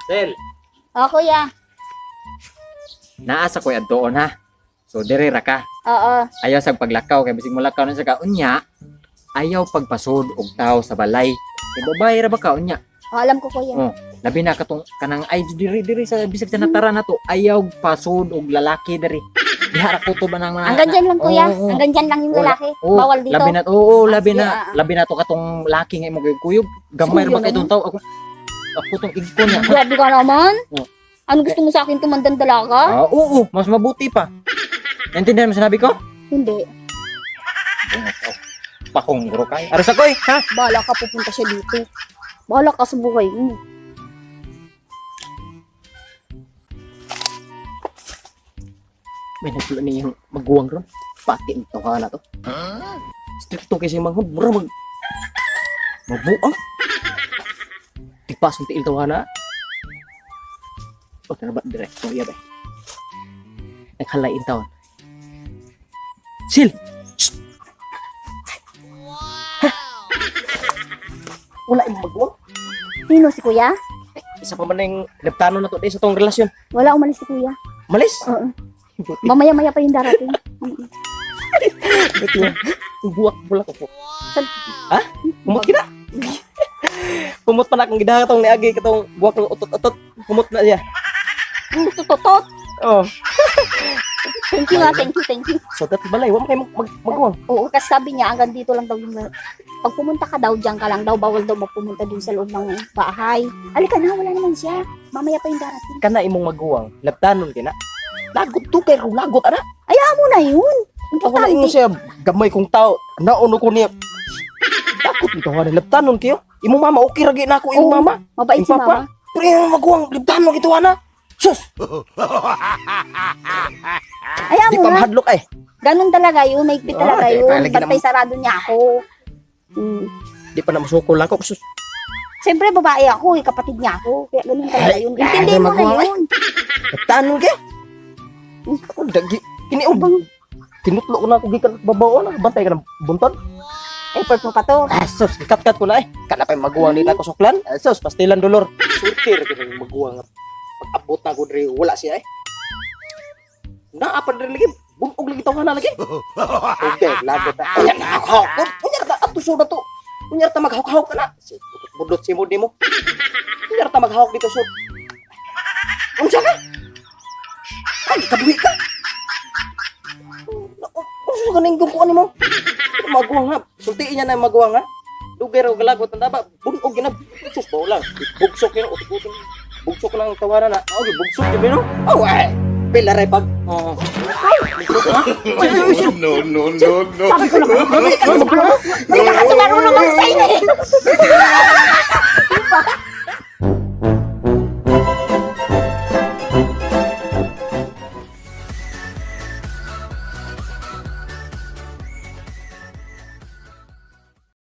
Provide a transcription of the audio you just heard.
Sel, O, kuya. Naa sa koy adtoon ha. So dire ra ka. Oo. Ayaw sa paglakaw kay bisig molakaw na sa ka unya. Ayaw pagpasod og tao sa balay. Kay babae ra ba ka unya? O, alam ko, kuya. Oh. Labi na katong kanang ay diri diri sa bisag sa natara na to ayaw pasod og lalaki diri. Diha ra kutob ang mga Hanggang dyan lang, kuya. Oo, oo. Hanggang dyan lang yung Wala. lalaki. Oo, Bawal dito. Labi na, oo, labi Ah, na, sige, ah, ah. labi na to katong laki nga imong kuyog. Gamay ra ba Sige, kay itong tao? Ako ako tong igko niya. Grabe ka naman. Oo. Ano gusto mo sa akin, tumandang dalaga? Ah, oo, mas mabuti pa. Naintindihan mo sinabi ko? Hindi. Pakong guro kay. Aras ako eh, ha? Bahala ka, pupunta siya dito. Bahala ka sa buhay mo. May nagsulo niyang maguwang ron. Pati ang tawa na to. Stricto kay siya manghod. Mura mag... Mabuang. Tipas ang tiil tawa na. O, tara ba? Direkto iya ba? Naghalain taon. Sil! Shh! Ha? Wala yung maguwang. Sino si kuya? Isa pa man na yung leptano na to sa tong relasyon. Wala, umalis si kuya. Malis! Oo. Buti. Mamaya-maya pa yung darating. Buti nga. Buwak bulak ko. Saan? Ha? Kumot kita. Kumot pa na akong gidaha katong niagi katong buwak ng utot-utot. Kumot na siya. Tutotot. Oh. Thank you, ah. Thank you, thank you. So dat balay, wa man kay magwang. Oo, kasi sabi niya, hanggang dito lang daw yung... Pag pumunta ka daw, diyan ka lang daw. Bawal daw magpumunta dun sa loob ng bahay. Alika na, wala naman siya. Mamaya pa yung darating. Kana imong maguwang, laptanon kina. Lagot to kay kung lagot ana. Amo na yun. Ako na ingon Importante. siya gamay kong tao. Naono ko niya. Lagot ito ana laptanon kayo. Imong mama okay ra gyud na ako imong Oo. mama. Mabait si Yung papa. mama. Pero imong maguwang laptanon kito ana. Sus, Ayaw di mo pa na. mahadlok ay. Ganun talaga yun. Mahigpit Ah, talaga di, yun. palagi Bantay naman. sarado niya ako. Di pa na masukol ako. Sus, Siyempre, babae ako eh. Kapatid niya ako. Kaya ganun talaga yun. Intindihin mo na maguwang, eh. yun. Laptanon kayo. Ako dagi kini og tinutlo ko na ako gikan babaw na bantay ka ng bunton. Effort mo pa to. Asos, gikat-kat ko na eh. Kana pa yung maguwang nila ko suklan. Asos, pastilan dolor. Surtir kita yung maguwang. Pag-abot na ko diri wala siya eh. Naa pa diri lagi, bunog lagi tawa na lagi. Okay, lagot na. Unya na ako. Unya ta ato so na to. Unya ta maghawk-hawk ka na. Si budot si mo nimo. Unya ta maghawk dito so. Unsa ka? Ay, kabuhi ka. Unsa ka ning kuan nimo? Maguwang ha. Sultiin niya na yung maguwang ha. Dugay raw galagot ang daba. Bunog ginab. Sus, bawla. Bugsok yun. Utugutin. Bugsok lang ang tawaran na. Okay, bugsok yun. No? Oh, ay. Pila ray pag. Oo. Uy, uy, uy, No, no, no, no. Sabi ko naman, hindi ka kasi marunong. Hindi ka kasi marunong mag-sign eh.